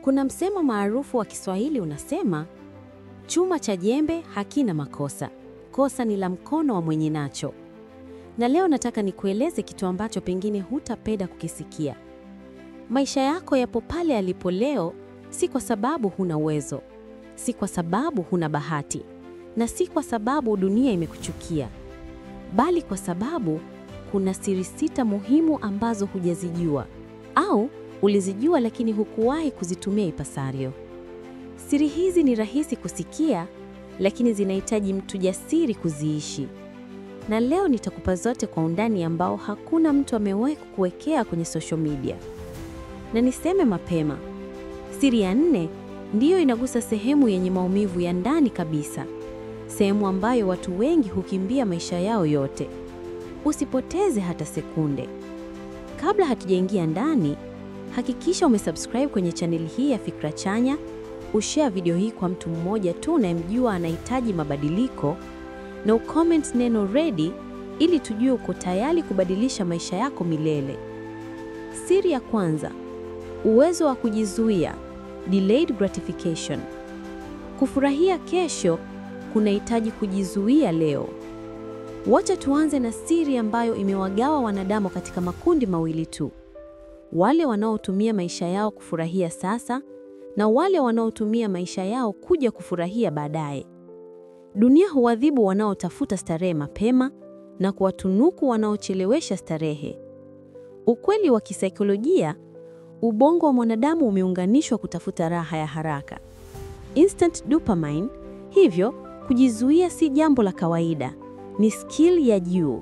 Kuna msemo maarufu wa Kiswahili unasema, chuma cha jembe hakina makosa, kosa ni la mkono wa mwenye nacho. Na leo nataka nikueleze kitu ambacho pengine hutapenda kukisikia. Maisha yako yapo pale yalipo leo, si kwa sababu huna uwezo, si kwa sababu huna bahati, na si kwa sababu dunia imekuchukia, bali kwa sababu kuna siri sita muhimu ambazo hujazijua au ulizijua lakini hukuwahi kuzitumia ipasavyo. Siri hizi ni rahisi kusikia, lakini zinahitaji mtu jasiri kuziishi. Na leo nitakupa zote kwa undani ambao hakuna mtu amewahi kukuwekea kwenye social media. Na niseme mapema, siri ya nne ndiyo inagusa sehemu yenye maumivu ya ndani kabisa, sehemu ambayo watu wengi hukimbia maisha yao yote. Usipoteze hata sekunde. Kabla hatujaingia ndani, hakikisha umesubscribe kwenye chaneli hii ya Fikra Chanya, ushare video hii kwa mtu mmoja tu unayemjua anahitaji mabadiliko, na ucomment neno ready ili tujue uko tayari kubadilisha maisha yako milele. Siri ya kwanza, uwezo wa kujizuia, delayed gratification. Kufurahia kesho kunahitaji kujizuia leo. Wacha tuanze na siri ambayo imewagawa wanadamu katika makundi mawili tu: wale wanaotumia maisha yao kufurahia sasa na wale wanaotumia maisha yao kuja kufurahia baadaye. Dunia huadhibu wanaotafuta starehe mapema na kuwatunuku wanaochelewesha starehe. Ukweli wa kisaikolojia, ubongo wa mwanadamu umeunganishwa kutafuta raha ya haraka, instant dopamine. Hivyo kujizuia si jambo la kawaida, ni skill ya juu.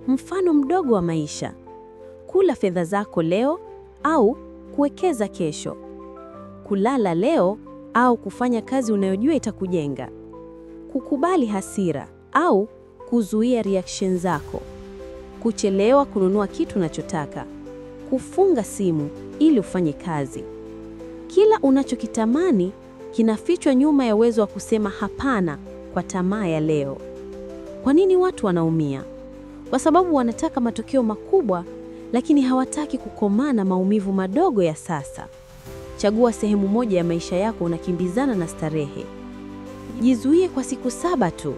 Mfano mdogo wa maisha: kula fedha zako leo au kuwekeza kesho, kulala leo au kufanya kazi unayojua itakujenga, kukubali hasira au kuzuia reaction zako, kuchelewa kununua kitu unachotaka, kufunga simu ili ufanye kazi. Kila unachokitamani kinafichwa nyuma ya uwezo wa kusema hapana kwa tamaa ya leo. Kwa nini watu wanaumia? Kwa sababu wanataka matokeo makubwa, lakini hawataki kukomaa na maumivu madogo ya sasa. Chagua sehemu moja ya maisha yako unakimbizana na starehe. Jizuie kwa siku 7 tu.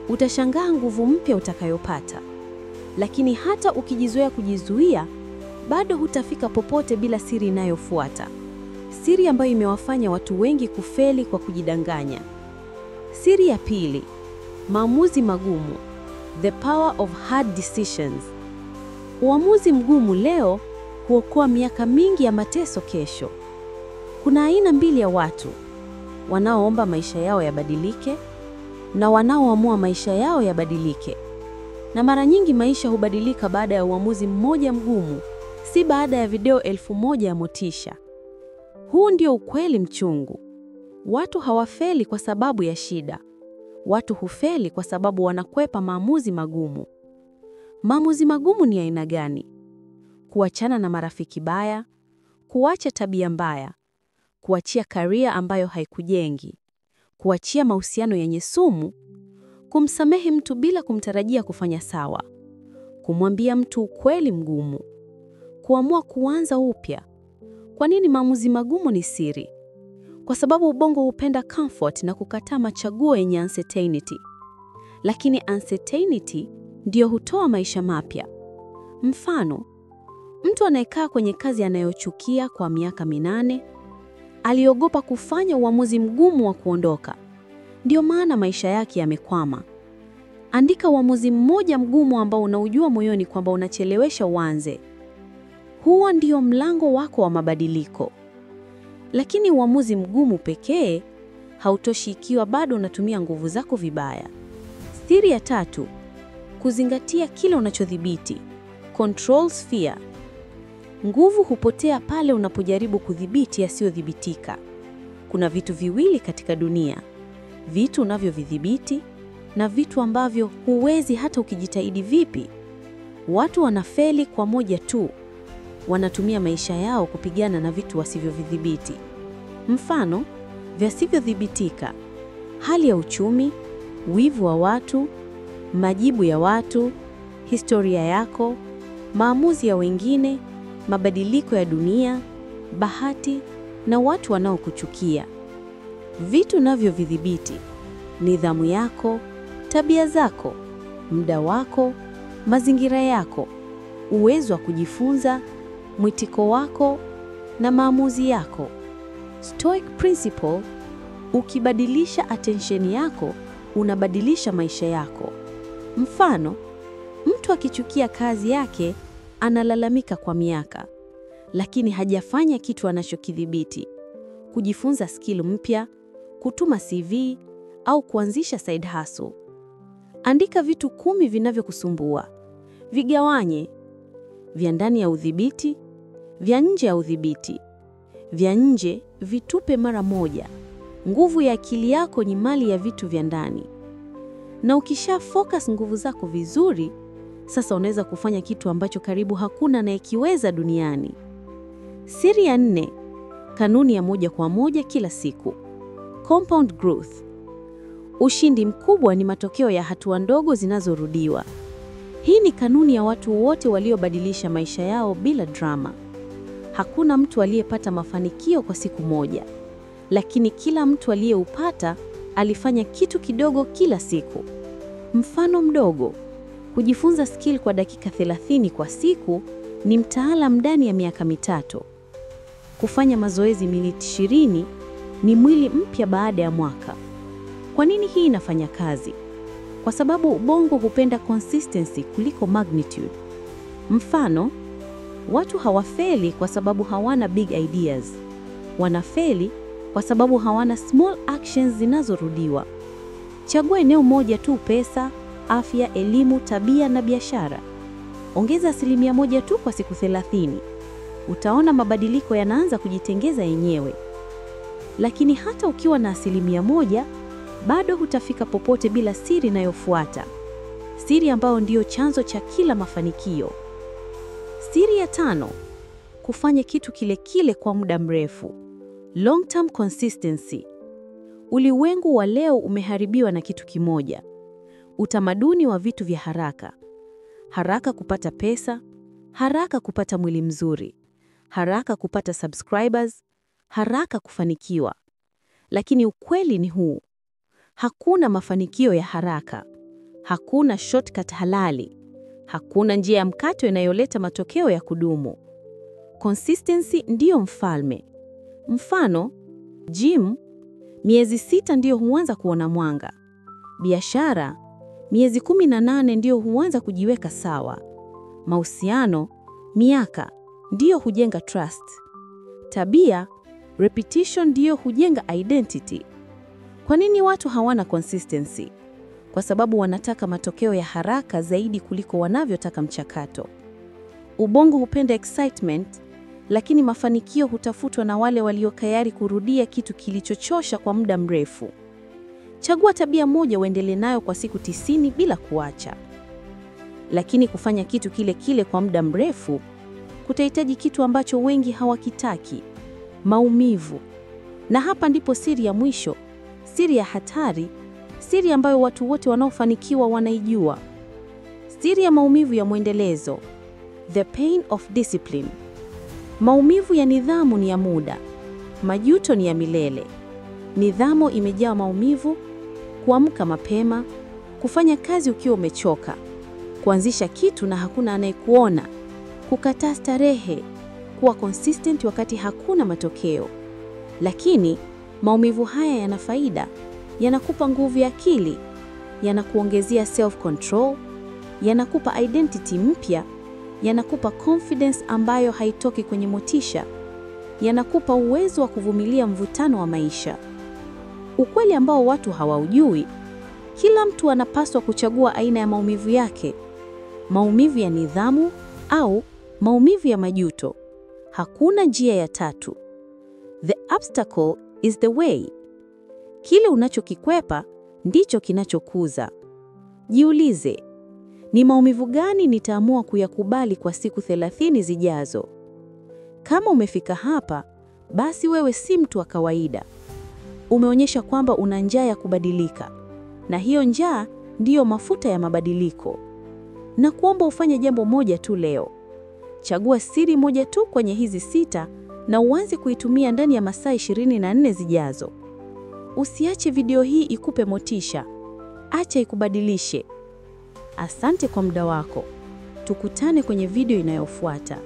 Utashangaa nguvu mpya utakayopata. Lakini hata ukijizoea kujizuia, bado hutafika popote bila siri inayofuata. Siri ambayo imewafanya watu wengi kufeli kwa kujidanganya. Siri ya pili, maamuzi magumu. The power of hard decisions. Uamuzi mgumu leo huokoa miaka mingi ya mateso kesho. Kuna aina mbili ya watu: wanaoomba maisha yao yabadilike na wanaoamua maisha yao yabadilike. Na mara nyingi maisha hubadilika baada ya uamuzi mmoja mgumu, si baada ya video 1000 ya motisha. Huu ndio ukweli mchungu. Watu hawafeli kwa sababu ya shida. Watu hufeli kwa sababu wanakwepa maamuzi magumu. Maamuzi magumu ni aina gani? Kuachana na marafiki baya, kuacha tabia mbaya, kuachia career ambayo haikujengi, kuachia mahusiano yenye sumu, kumsamehe mtu bila kumtarajia kufanya sawa, kumwambia mtu ukweli mgumu, kuamua kuanza upya. Kwa nini maamuzi magumu ni siri? Kwa sababu ubongo hupenda comfort na kukataa machaguo yenye uncertainty. Lakini uncertainty ndiyo hutoa maisha mapya. Mfano, mtu anayekaa kwenye kazi anayochukia kwa miaka 8 aliogopa kufanya uamuzi mgumu wa kuondoka. Ndiyo maana maisha yake yamekwama. Andika uamuzi mmoja mgumu ambao unaujua moyoni kwamba unachelewesha uanze. Huo ndio mlango wako wa mabadiliko. Lakini uamuzi mgumu pekee hautoshi ikiwa bado unatumia nguvu zako vibaya. Siri ya tatu, kuzingatia kile unachodhibiti. Control sphere. Nguvu hupotea pale unapojaribu kudhibiti yasiyodhibitika. Kuna vitu viwili katika dunia: vitu unavyovidhibiti na vitu ambavyo huwezi hata ukijitahidi vipi. Watu wanafeli kwa moja tu. Wanatumia maisha yao kupigana na vitu wasivyovidhibiti. Mfano, visivyodhibitika: hali ya uchumi, wivu wa watu, majibu ya watu, historia yako, maamuzi ya wengine, mabadiliko ya dunia, bahati. na watu wanaokuchukia. Vitu unavyovidhibiti: nidhamu yako, tabia zako, muda wako, mazingira yako, uwezo wa kujifunza, mwitiko wako na maamuzi yako. Stoic principle: ukibadilisha attention yako, unabadilisha maisha yako. Mfano, mtu akichukia kazi yake, analalamika kwa miaka, lakini hajafanya kitu anachokidhibiti: kujifunza skill mpya, kutuma CV au kuanzisha side hustle. Andika vitu 10 vinavyokusumbua. Vigawanye: vya ndani ya udhibiti, vya nje ya udhibiti. Vya nje vitupe mara moja. Nguvu ya akili yako ni mali ya vitu vya ndani. Na ukisha focus nguvu zako vizuri, sasa unaweza kufanya kitu ambacho karibu hakuna anayekiweza duniani. Siri ya nne, kanuni ya moja kwa moja kila siku. Compound growth. Ushindi mkubwa ni matokeo ya hatua ndogo zinazorudiwa. Hii ni kanuni ya watu wote waliobadilisha maisha yao bila drama. Hakuna mtu aliyepata mafanikio kwa siku moja, lakini kila mtu aliyeupata alifanya kitu kidogo kila siku. Mfano mdogo: kujifunza skill kwa dakika 30 kwa siku ni mtaalam ndani ya miaka 3. Kufanya mazoezi miniti 20 ni mwili mpya baada ya mwaka. Kwa nini hii inafanya kazi? Kwa sababu ubongo hupenda consistency kuliko magnitude. Mfano, watu hawafeli kwa sababu hawana big ideas. Wanafeli kwa sababu hawana small actions zinazorudiwa. Chagua eneo moja tu: pesa, afya, elimu, tabia na biashara. Ongeza 1% tu kwa siku 30. Utaona mabadiliko yanaanza kujitengeza yenyewe. Lakini hata ukiwa na 1%, bado hutafika popote bila siri inayofuata. Siri ambayo ndiyo chanzo cha kila mafanikio. Siri ya tano: kufanya kitu kile kile kwa muda mrefu. Long term consistency. Ulimwengu wa leo umeharibiwa na kitu kimoja: utamaduni wa vitu vya haraka. Haraka kupata pesa, haraka kupata mwili mzuri, haraka kupata subscribers, haraka kufanikiwa. Lakini ukweli ni huu: hakuna mafanikio ya haraka, hakuna shortcut halali, hakuna njia ya mkato inayoleta matokeo ya kudumu. Consistency ndiyo mfalme. Mfano, gym, miezi 6 ndiyo huanza kuona mwanga. Biashara, miezi 18 ndiyo huanza kujiweka sawa. Mahusiano, miaka ndiyo hujenga trust. Tabia, repetition ndiyo hujenga identity. Kwa nini watu hawana consistency? Kwa sababu wanataka matokeo ya haraka zaidi kuliko wanavyotaka mchakato. Ubongo hupenda excitement, lakini mafanikio hutafutwa na wale walio tayari kurudia kitu kilichochosha kwa muda mrefu. Chagua tabia moja uendelee nayo kwa siku 90 bila kuacha. Lakini kufanya kitu kile kile kwa muda mrefu kutahitaji kitu ambacho wengi hawakitaki: maumivu. Na hapa ndipo siri ya mwisho, siri ya hatari, siri ambayo watu wote wanaofanikiwa wanaijua. Siri ya maumivu ya mwendelezo, the pain of discipline. Maumivu ya nidhamu ni ya muda, majuto ni ya milele. Nidhamu imejaa maumivu: kuamka mapema, kufanya kazi ukiwa umechoka, kuanzisha kitu na hakuna anayekuona, kukataa starehe, kuwa consistent wakati hakuna matokeo. Lakini maumivu haya yana faida, yanakupa nguvu ya akili, yanakuongezea self control, yanakupa identity mpya, yanakupa confidence ambayo haitoki kwenye motisha, yanakupa uwezo wa kuvumilia mvutano wa maisha. Ukweli ambao watu hawaujui, kila mtu anapaswa kuchagua aina ya maumivu yake: maumivu ya nidhamu au maumivu ya majuto. Hakuna njia ya tatu. The obstacle is the way. Kile unachokikwepa ndicho kinachokuza. Jiulize, ni maumivu gani nitaamua kuyakubali kwa siku 30 zijazo? Kama umefika hapa, basi wewe si mtu wa kawaida. Umeonyesha kwamba una njaa ya kubadilika, na hiyo njaa ndiyo mafuta ya mabadiliko. Na kuomba ufanye jambo moja tu leo. Chagua siri moja tu kwenye hizi 6 na uanze kuitumia ndani ya masaa 24 zijazo. Usiache video hii ikupe motisha, acha ikubadilishe. Asante kwa muda wako. Tukutane kwenye video inayofuata.